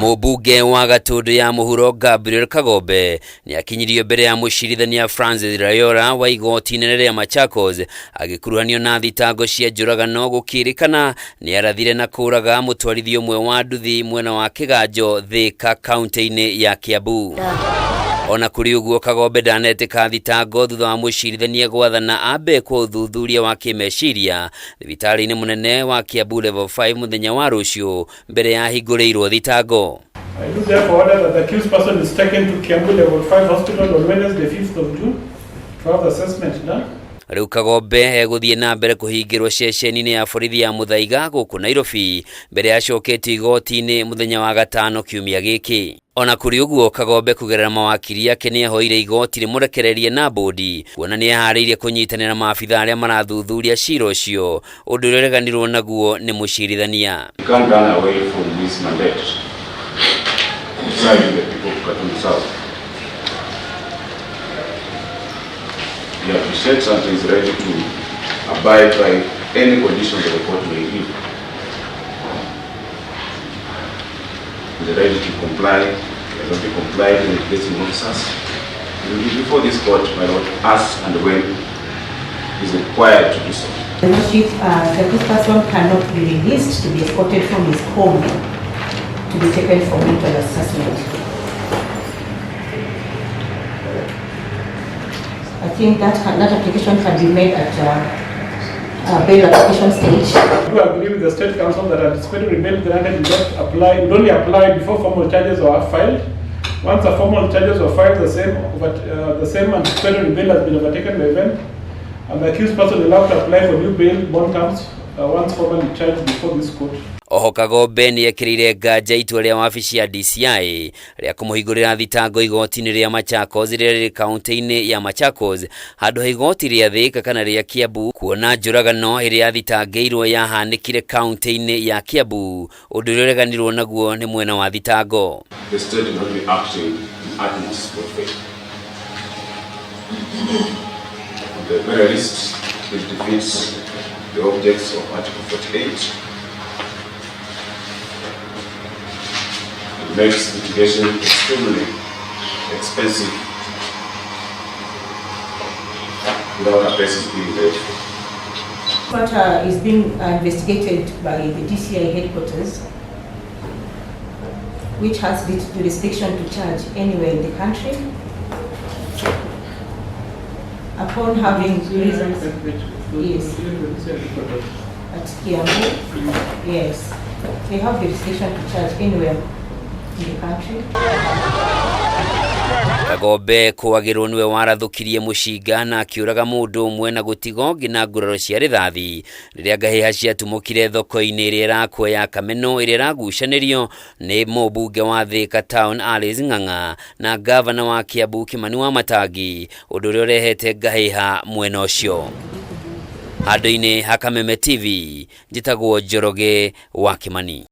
Mũmbunge wa Gatũndũ ya Mũhuro Gabriel Kagombe nĩ akinyirio mbere ya mũcirithania Francis Rayora wa igoti inene rĩa Machakos agĩkuruhanio na thitango cia njũragano gũkĩrĩkana nĩ arathire na kũraga mũtwarithia ũmwe wa nduthi mwena wa Kĩganjo Thĩka kaunti-inĩ ya Kiambu. Ona kũrĩ ũguo Kagombe ndanetĩka thitango thutha wa mũcirithania gwathana ambe kwa ũthuthuria wa kĩmeciria thibitarĩ-inĩ mũnene wa Kiambu Level 5 mũthenya wa rũciũ mbere ya ahingũrĩirwo thitango. I do therefore order that the accused person is taken to Kiambu Level 5 Hospital on Wednesday, 5th of June, to have the assessment done. Rĩu Kagombe egũthiĩ na mbere kũhingĩrwo ceceni-inĩ ya borithi ya Muthaiga gũkũ Nairobi mbere acoketio igoti-inĩ mũthenya wa gatano kiumia gĩkĩ. Ona kũrĩ ũguo Kagombe kũgerera mawakiri ake nĩ ahoire igoti rĩmũrekererie na mbũndi kuona nĩ eharĩirie kũnyitanĩra maabitha arĩa marathuthuria cira ũcio ũndũ ũrĩa ũreganirwo naguo nĩ mũcirithania. He can't run away from his mandate to serve the people of Gatundu South. He appreciates and is ready to abide by any conditions that the court may give. He is ready to comply. He has already complied with investigating officers. He will be before this court, my lord, as and when is required to do so. The Lordship, the accused person cannot be released to be escorted from his home to be taken for mental assessment. I think that application can be made at bail application stage. I do agree with the State Counsel that anticipatory bail granted would not apply, would only apply before formal charges are filed. Once the formal charges were filed, the same anticipatory bail has been overtaken by event, and the accused person will have to apply for new bail bond terms once formally charged before this court. Oho Kagombe nĩ ekĩrĩire nganja itua rĩa wabici ya DCI rĩa kũmũhingũrĩra thitango igoti-inĩ rĩa Machakos rĩrĩa rĩrĩ kaunti-inĩ ya Machakos handũ ha igoti rĩa Thika kana rĩa Kiambu kuona njũragano ĩrĩa athitangĩirwo yahanĩkire kaunti-inĩ ya Kiambu ũndũ ũrĩa ũreganirwo naguo nĩ mwena wa thitango. The state will not be acting in utmost good faith. On the very least, it defeats the objects of Article 48. It makes litigation extremely expensive without a basis being laid. Matter is being investigated by the DCI headquarters, which has the jurisdiction to charge anywhere in the country. Upon having reasons, yes, at Kiambu, yes, they have jurisdiction to charge anywhere in the country. Kagombe kũagĩrwo nĩwe warathũkirie mũcinga na akĩũraga mũndũ ũmwe na gũtiga ũngĩ na nguraro cia rithathi rĩrĩa ngahĩha ciatumũkire thoko-inĩ ĩrĩa ĩrakwo ya Kameno ĩrĩa ĩragucanĩrio nĩ mũmbunge wa Thika Town Alice Ng'ang'a na ngavana wa Kiambu Kimani Wamatangi ũndũ ũrĩa ũrehete ngahĩha mwena ũcio. Handũ-inĩ ha Kameme TV njĩtagwo Njoroge wa Kimani.